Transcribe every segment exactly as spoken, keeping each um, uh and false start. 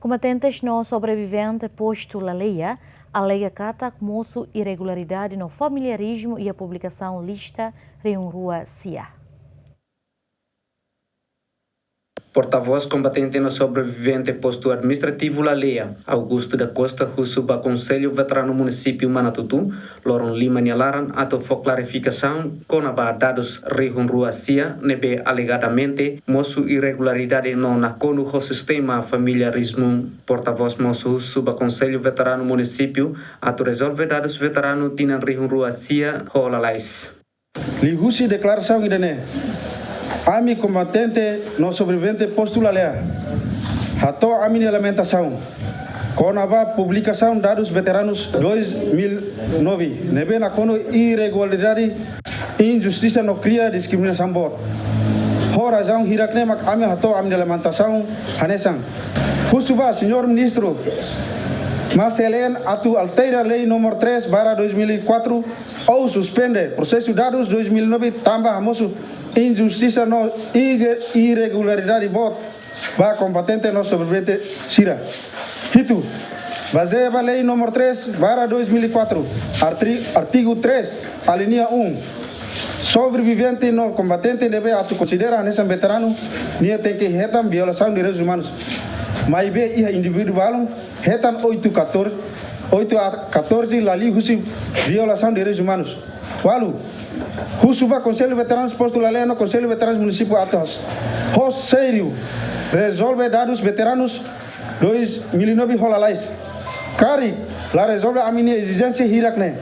Kombatentes no sobrevivente postu Laleia alega katak mosu irregularidade no familiarizmu iha publikasaun lista rihun rua sia. Portavós kombatente no sobrevivente postu administrativu Laleia, Augusto da Costa, husu ba Konsellu Veteranu Munisípiu Manatutu, loron lima nia laran atu fó klarifikasaun kona-ba dadus rihun rua sia ne'ebé alegadamente mosu irregularidade no nakonu ho sistema familiarizmu. Portavós mós husu ba Konsellu Veteranu Munisípiu atu rezolve dadus veteranu tinan rihun rua sia ho lalais. Liuhusi deklarasaun ida-ne'e, ami kombatente no sobrevivente postu Laleia hato'o ami-nia lamentasaun kona-ba publikasaun dadus veteranus dois mil e nove ne'ebé nakonu irregularidade, injustisa no kria diskriminasaun boot. Ho razaun hirak-ne'e mak ami hato'o ami-nia lamentasaun hanesan: husu ba Señór Ministru Marcelen atu altera Lei número três barra dois mil e quatro ou suspende prosesu dadus dois mil e nove tanba hamosu injustisa no ige-, irregularidade boot ba kombatente no sobrevivente sira. Hitu, bazeia ba Lei número três barra dois mil e quatro, artri-, artigu três, alínea um, sobrevivente no kombatente ne'ebé atu konsidera hanesan veteranu, nia tenke hetan violasaun direitus umanus. Maibé iha indivíduu balun hetan oito catorze, oito a catorze la liuhusi violasaun direitus umanus. Ualu, husu ba Konsellu Veteranus postu Laleia no Konsellu Veteranus Munisípiu atu ho sériu rezolve dadus veteranus dois mil e nove ho lalais. Karik la rezolve ami-nia ezijénsia hirak-ne'e,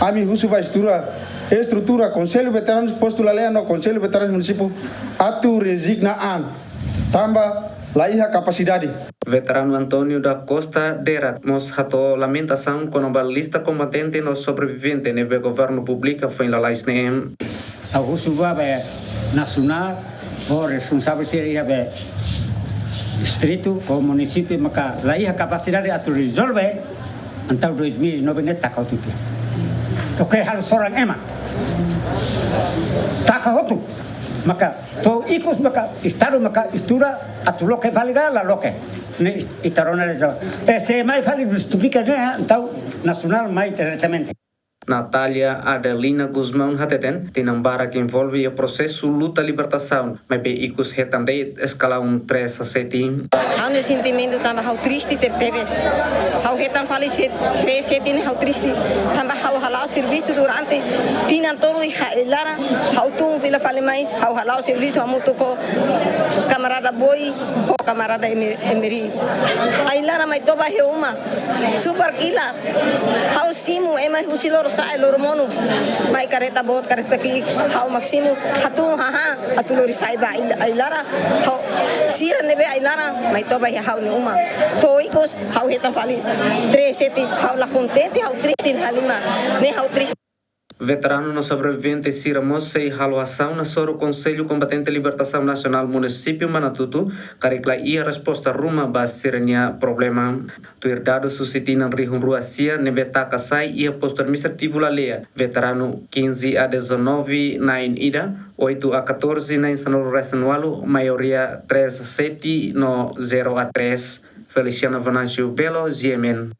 ami husu ba estrutura, estrutura Konsellu Veteranus postu Laleia no Konsellu Veteranus Munisípiu atu rezigna an tanba la iha kapasidade. Veteranu António da Costa Dera mós hato'o lamentasaun kona-ba lista kombatente no sobrevivente ne'ebé governu publika foin lalais ne'e. Ha'u husu ba be nasionál, ho responsavel sira iha be distritu, ho munisípiu maka la iha kapasidade atu rezolve, entaun dois mil e nove ne'e taka hotu tiha. To'o halo soran ema. Taka hotu. Maka to'o ikus maka Estadu maka estrutura atu loke fali ka la loke. Ne'e ita rona de'it. E se mai fali justifika ne'e, entaun nasionál mai diretamente. Natália Adelina Gusmão hateten, tinan barak envolve iha prosesu luta libertasaun, maibé ikus hetan de'it eskalaun três a sete. Ha'u-nia sentimentu tanba ha'u triste tebetebes. Ha'u hetan fali se-, três sete ne'e ha'u triste. Tanba ha'u hala'o servisu durante tinan tolu iha ai-laran, ha'u tun fila fali mai, ha'u hala'o servisu hamutuk ho kamarada Boi, ho kamarada Eme-, Emery. Ai-laran mai toba iha uma. Super kilat. Ha'u simu, ema husi lorosa'e, loromonu. Mai kareta boot, kareta ki'ik, ha'u mak simu, hatún hahan, atu lori sai ba ai-, ai-laran. Ha'u sira ne'ebé ai-laran, mai toba iha ha'u-nia uma. To'o ikus, ha'u hetan fali três sete, ha'u la kontente, ha'u triste halimar. Ne'e ha'u triste. Veteranu no sobrevivente sira mós sei halo asaun hasoru Konsellu Kombatente Libertasaun Nasionál Munisípiu Manatutu, karik la iha resposta ruma ba sira-nia problema. Tuir dadus husi tinan rihun rua sia ne'ebé taka sai iha postu administrativu Laleia, veteranu quinze a dezanove na'in ida, oito a catorze na'in sanulu resin ualu, maioria três a sete no zero a três. Feliciano Venâncio Belo, G M N.